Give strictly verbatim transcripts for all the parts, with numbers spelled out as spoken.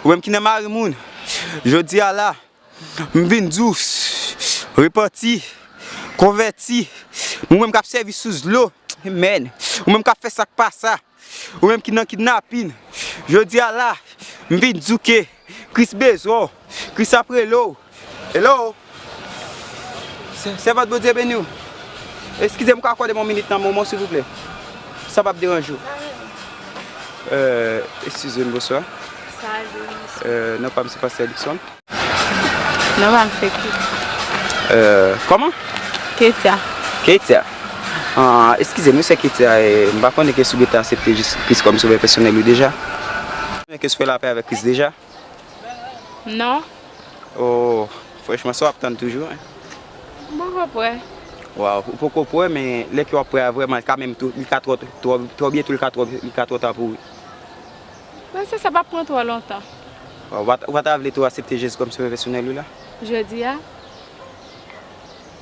Ou menm ki nan mari moun, jodi a la, m vin di w, repanti, konvèti. Ou menm k ap sèvi sous dlo, amen. Ou menm k ap fè sa k pa sa. Ou menm ki nan kidnapin, jodi a la, m vin di w ke Kris bezwen w, Kris ap rele w. Hello? Sè-, sèvant, Bondye beni w. Eskize m, m ka akòde m yon minit nan men w, silvouplè? Sa p ap deranje w? Euh, eskize m, bonswa. Salut, monsieur. Euh, non pa m se Pastè Luckson. Non pa m se Ketia. Euh, kòman? Ketia. Ketia. Ah, eskize m, se Ketia, e m pa konnen ke si w gentan aksepte Jezi Kris kòm sovè pèsonèl ou deja. Ke si w fè lapè avèk Kris deja? Non. Oh, franchman, sa w ap tann toujou, hein? M poko prè. Waw, ou poko prè, men lè ke w ap prè a vrèman, li ka menm tou, li ka twò, twò, twò byento, li ka twò, li ka twò ta pou ou. Mwen se sa p ap pran twò lontan. Waw, ou pa t, ou pa ta vle tou aksepte Jezi kòm sovè pèsonèl ou la? Jodi a?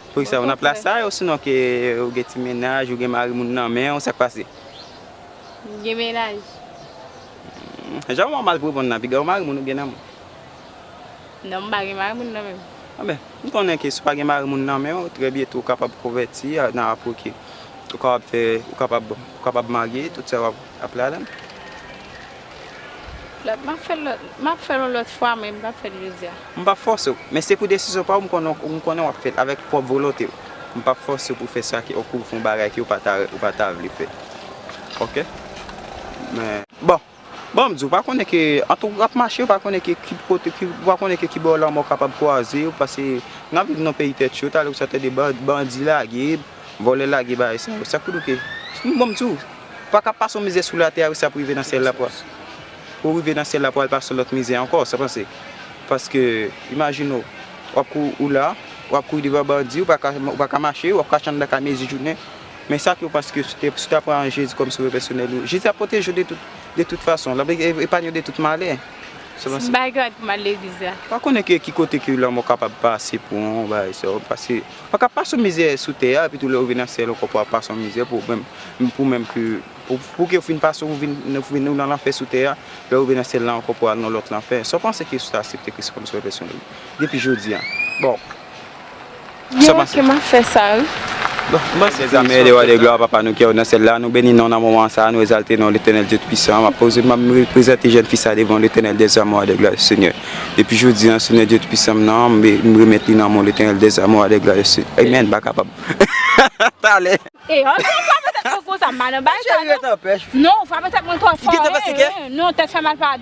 Poukisa, ou nan plas sa, osinon ke ou gen ti mennaj, ou gen mari moun nan men w, sa k pase? M gen mennaj. Hmm, jan w mal pou reponn nan, piga w mari moun ou gen nan men w. Non, m pa gen mari moun nan men m. Anben, m konnen ke si w pa gen mari moun nan men w, trè byento w kapab konvèti a, nan apre ke ou kapab fè, ou kapab, ou kapab marye, tout sa w ap, ap ladan l. Lòt, m ap fè l lòt, m ap fè l yon lòt fwa, men m p ap fè l jodi a. M p ap fòse w, men se pou desizyon pa w, m konnen, m konnen w ap fè l avèk pwòp volonte w. M p ap fòse w pou fè sa ke, oubyen fè yon bagay ke w pa ta, ou pa ta vle fè. Oke? Men, bon, bon, m di w, w pa konnen ke, antan w ap mache, w pa konnen ke ki kote, ki, w pa konnen ke ki bò lanmò kapab kwaze w, paske n ap viv nan peyi tèt cho, talè ou sa tande ban-, bandi lage, vòlè lage bagay sa yo. Sa k pou di w ke, bon, m di w, pa ka pase yon mizè sou latè a, sa pou rive nan syèl la pou, pou rive nan syèl la pou al pase yon lòt mizè ankò, sa panse. Paske, imajine w, w ap kou-, ou la, w ap kouri devan bandi, ou pa ka, ou pa ka mache, w ap kache anndan kay mezi jounen. Men sa ke w panse ke si w te, si w ta pran Jezi kòm sovè pèsonèl ou, Jezi ap pwoteje w de tout, de tout fason, l ap e-, epanye w de tout malè. Sa panse. M pa gen pou m al legliz la. Pa konnen ke ki kote ke lanmò kapab pase pou yon bagay sa yo, paske pa ka pase yon mizè sou tè a, epi tou lè ou vin nan syèl ankò pou ap pase yon mizè pou menm, pou menm ke, pou, pou ke ou fin pase, ou vin, ou vin nan lanfè sou tè a, lè ou vin nan syèl la ankò pou al nan lòt lanfè. Sa w panse ke si w ta aksepte Kris kòm sovè pèsonèl ou? Depi jodi a. Bon. Sa w panse? Gen okenn m ap fè sa, wi. Bon, m panse ke Seyè wa de glwa, Papa nou ki nan syèl la, nou beni non w nan moman sa a, nou egzalte non w, Letènèl Dye Toupisan. M ap poze, m ap prezante jèn fi sa a devan w, Letènèl dèzame, wa de glwa, Senyè. Depi jodi a, Senyè Dye Toupisan m nan, m, m remèt li nan men w, Letènèl dèzame, wa de glwa, Senyè. Amen, m pa kapab. Talè. E, ok, ou frape tèt mwen konsa, m pa nan bagay sa, non. Non, ou frape tèt mwen twò fò. Li gentan pase kè? Non, tèt fè mal pa